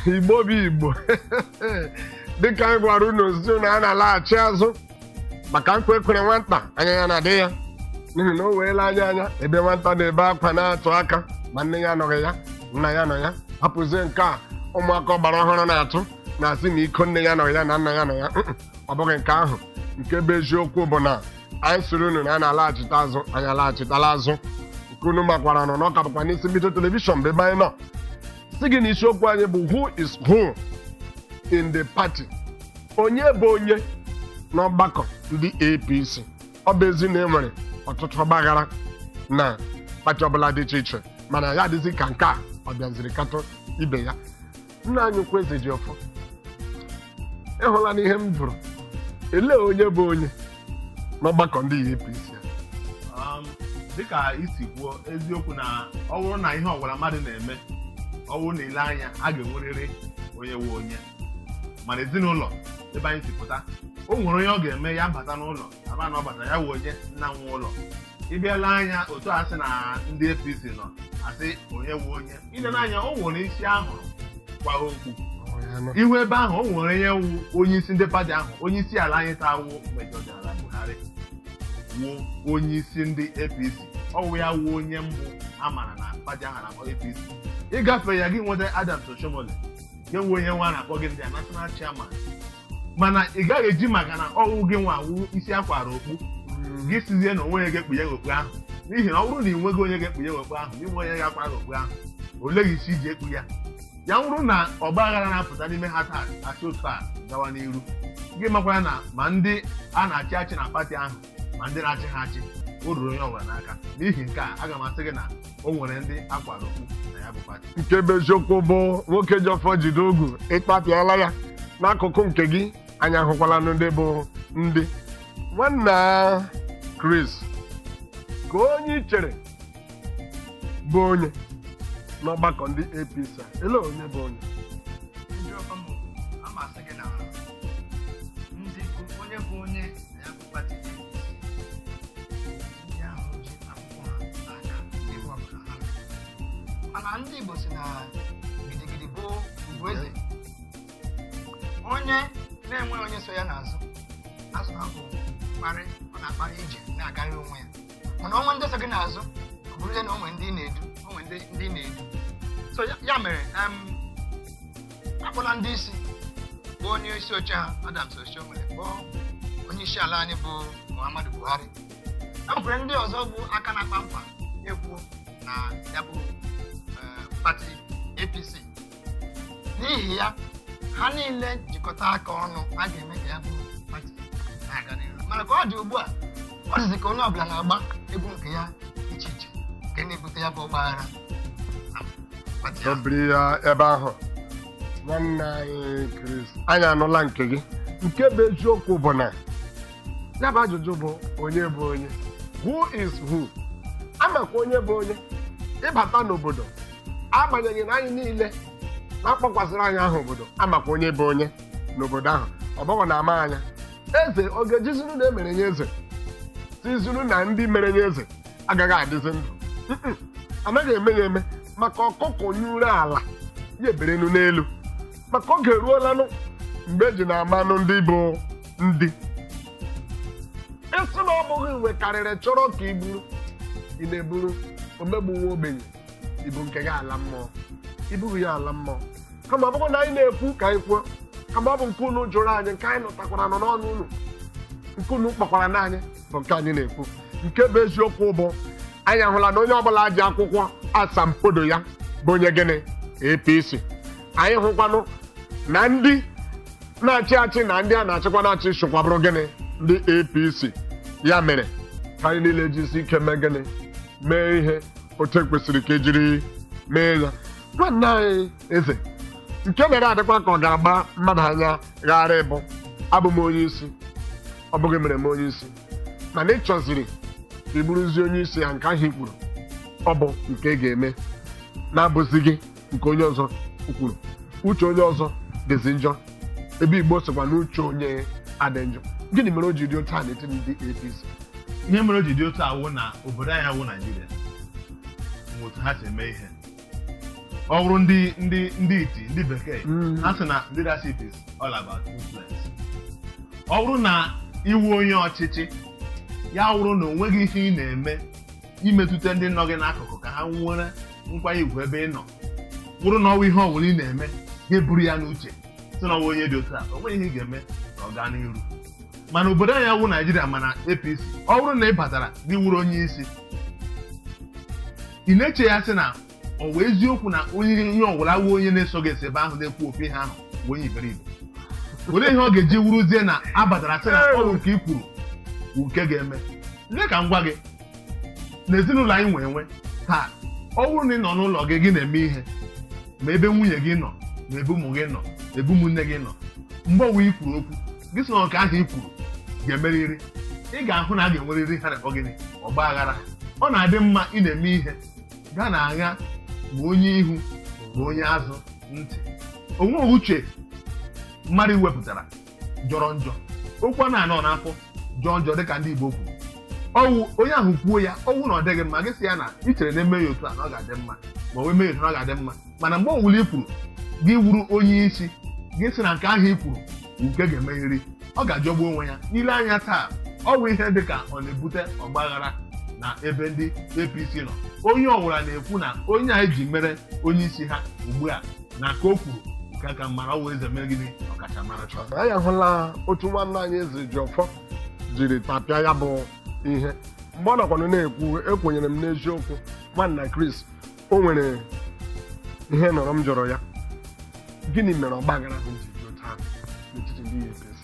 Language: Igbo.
Igbo bụ Igbo, dịka anyị gwara unu ozi na a na-alaghachi azụ maka nkwa ekwere nwata anya ya na-adị ya, n'ihi na o weela anya anya ebe nwata na-ebe akwa na-atụ aka ma nne ya anọghị ya, nna ya nọ ya. Hapụzie nke a ụmụaka ọgbara ọhụrụ na-atụ na-asị na iko nne ya nọ ya na nna ya nọ ya. Ọ bụghị nke ahụ. Nke bụ eziokwu bụ na anyị siri unu na a na-alaghachite azụ, anyị alaghachitala azụ. Nke unu makwara nọ n'ọka bụkwa n'isi mbido television bụ ebe anyị nọ si gị na isiokwu anyị bụ "Who is who in the party?" Onye bụ onye n'ọgbakọ ndị APC? Ọ bụ ezi na e nwere ọtụtụ ọgbaghara na pati ọbụla dị iche iche, mana ya adịzi ka nke a ọ bịaziri katọ ibe ya. Nna anyị ukwu, Eze ji ọfọ, ịhụla n'ihe m jụrụ, elee onye bụ onye n'ọgbakọ ndị APC a? Dịka isi kwuo, eziokwu na ọ bụrụ na ihe ọbụla mmadụ na-eme, ọ bụrụ na ile anya, a ga-enwerịrị onye nwe onye. Mana ezinụlọ ebe anyị si pụta, o nwere onye ọ ga-eme ya bata n'ụlọ, ama na ọ batara, ya wụ onye nna nwe ụlọ. Ịbịala anya otu a sị na ndị APC nọ asị onye nwe onye, ile n'anya, o nwere isi ahụrụ kwa okpu ihu ebe ahụ, o nwere onye wu onye isi ndị pati ahụ. Onye isi ala anyị taa wụ Major General Buhari, wụ onye isi ndị APC. Ọ wụ ya wụ onye mbụ a mara na pati ahụ na-akpọ APC. Ịgafe ya, gị nweta Adams Oshiomhole, gị nwe onye nwa na-akpọ gị ndị a national chairman. Mana ị gaghị eji maka na ọwụ gị nwa wụ isi akwara okpu, gị sizie na onwe ga-ekpunye gị okpu ahụ, n'ihi na ọ bụrụ na ị nweghị onye ga-ekpunye gị okpu ahụ, inwe onye ga-akwara gị okpu ahụ, ole gị isi iji ekpu ya? Ya bụrụ na ọgba aghara na-apụta n'ime ha taa, achị otu a gawa n'iru, gị makwara na ma ndị a na-achị achị na pati ahụ, ma ndị na-achị ha achị, o ruru onye ọbụla n'aka. N'ihi nke a, aga m asị gị na o nwere ndị akwara okpu na ya bụ pati. Nke bụ eziokwu bụ nwoke ji ọfọ jide ogu, ịkpapịala ya n'akụkụ nke gị. Anyị ahụkwala ndị bụ ndị. Nwanna Chris, ka onye ị chere bụ onye n'ọgbakọ ndị APC a, ele onye bụ onye? Ndị ọkọ m amasị gị na ndị bụ onye bụ onye na ya bụ pati APC, ndị ahụ ji akwụkwọ ha n'aka ebe ọbụla ha nọ. Mana ndị Igbo si na gidigidi bụ ugwu eze. Onye na-enweghị onye so ya n'azụ, azụ ha bụ mkparị ọ na-akparị ije na-agarị onwe ya. Mana onwe ndị so gị n'azụ, ọ bụrụzie na onwe ndị ị na-edu, onwe ndị ị na-edu. So ya mere akpọla ndị isi bụ onye isi oche ha, Adams Oshiomhole, kpọọ onye isi ala anyị bụ Muhammadu Buhari. E nwekwara ndị ọzọ bụ aka na-akpa mkpa ekwuo na ya bụ pati APC. N'ihi ya, ha niile jikọta aka ọnụ, a ga-eme ka ya bụ pati na-aga n'ihu. Mana ka ọ dị ugbu a, ọ dịzị ka onye ọbụla na-agba egwu nke ya iche iche, nke na-ebute ya bụ ọgbaghara na pati ahụ. Dobiri ya ebe ahụ. Nwanne anyị Chris, anyị anụla nke gị. Nke bụ eziokwu bụ na ya bụ ajụjụ bụ onye bụ onye, who is who. Amakwa onye bụ onye ịbata n'obodo, agbanyeghị na anyị niile na-akpọkwasịrị anyị aha obodo, amakwa onye bụ onye n'obodo ahụ. Ọ bụghị na ama anya eze ọ ga-ejizuru na emere ya eze, tizuru na ndị mere ya eze agaghị adịzi ndụ. Anaghị eme ya eme maka ọkụkọ nyuru ala ya eberenu n'elu, maka oge eruolanụ mgbe eji na-amanụ ndị bụ ndị ịsị na ọ bụghị nwe karịrị chọrọ ka i buru ị na-eburu omegbu nwa ogbenye ibu nke gị ala mmụọ, ibughị ya ala mmụọ. Kama ọ bụrụ na anyị na-ekwu ka anyị kwuo, kama ọ bụ nke unu jụrụ anyị, nke anyị nụtakwara nọ n'ọnụ unu, nke unu kpọkwara n'anyị bụ nke anyị na-ekwu. Nke bụ eziokwu bụ anyị ahụla na onye ọbụla ji akwụkwọ asambodo ya bụ onye gịnị APC. Anyị hụkwanụ na ndị na-achị achị na ndị a na-achịkwa na-achị sokwa bụrụ gịnị ndị APC. Ya mere ka anyị niile jisi ike mee gịnị, mee ihe otu ekwesịrị ka ejiri mee ya. Nwanne anyị Eze, nke mere adịkwa ka ọ ga-agba mmadụ anya ghara ịbụ abụ m onye isi, ọ bụghị mere m onye isi, mana ị chọziri ka ị bụrụzie onye isi ya. Nke ahụ i kwuru, ọ bụ nke ị ga-eme na-abụzighị nke onye ọzọ kwuru. Uche onye ọzọ dịzi njọ, ebe Igbo sịkwa na uche onye adị njọ. Gịnị mere o ji dị otu a n'etiti ndị APC? Ihe mere o ji dị otu awụ na obodo anyị awụ Naijiria nwe otu ha si eme ihe. Ọ bụrụ ndị iti ndị bekee, ha sị na leadership is all about influence. Ọ bụrụ na iwu onye ọchịchị ya wụrụ na o nweghị ihe ị na-eme imetụta ndị nọ gị n'akụkụ ka ha nwere nkwanye ugwu ebe ị nọ, wụrụ na ọwụ ihe ọbụla ị na-eme ga-eburu ya n'uche sị na ọwụ onye dị otu a, o nweghị ihe ị ga-eme ka ọ gaa n'iru. Mana obodo anyị awụ Naijiria, mana APC, ọ bụrụ na ị batara gị wụrụ onye isi, ị na-eche ya sị na ọ wụ eziokwu na onye ihe ọbụla wụ onye na-eso gị esi ebe ahụ na-ekwu ofu ihe ahụ bụ onye iberibe. Olee ihe ọ ga-eji wuruzie na abatara sị na ọ bụ nke i kwuru bụ nke ga-eme? Lee ka m gwa gị, n'ezinụlọ anyị nwe enwe taa, ọ bụrụ na ị nọ n'ụlọ gị, gị na-eme ihe ma ebe nwunye gị nọ, ma ebe ụmụ gị nọ, ma ebe ụmụnne gị nọ, mgbe ọbụla i kwuru okwu gị sị na nke ahụ i kwuru ga-emerịrị, ị ga-ahụ na a ga-enwerịrị ha na-akpọ gịnị, ọgba aghara. Ọ na-adị mma ị na-eme ihe gaa na agha ma onye ihu ma onye azụ ntị. Onwe uche mmadụ wepụtara jọrọ njọ, okwu a na-anọ n'afọ jọọ njọ, dịka ndị Igbo kwuru. Ọwụ onye ahụ kwuo ya, ọwụ na ọ dịghị mma, gị sị ya na ị chere na eme ya otu a na ọ ga-adị mma, ma ọ wee mee ya otu na ọ ga-adị mma. Mana mgbe ọwụla i kwuru gị wuru onye isi, gị sị na nke ahụ i kwuru nke ga-emerịrị, ọ ga-ajọgbu onwe ya. Ile anya taa, ọ bụ ihe dịka ọ na-ebute ọgbaghara na ebe ndị APC nọ. Onye ọbụla na-ekwu na onye a eji mere onye isi ha ugbu a na ka o kwuru nke ka mara, ọ wụ eze mere gịnị, ọkachamara. Anyị ahụla otu nwanne anyị Eze Jiọfọ jiri tapịa ya bụ ihe mgbe ọ nọkwanụ na-ekwu. Ekwenyere m n'eziokwu, nwanna Chris, o nwere ihe nọrọ m jụrụ ya, gịnị mere ọgbaghara ahụ ji dị otu ahụ n'etiti ndị APC?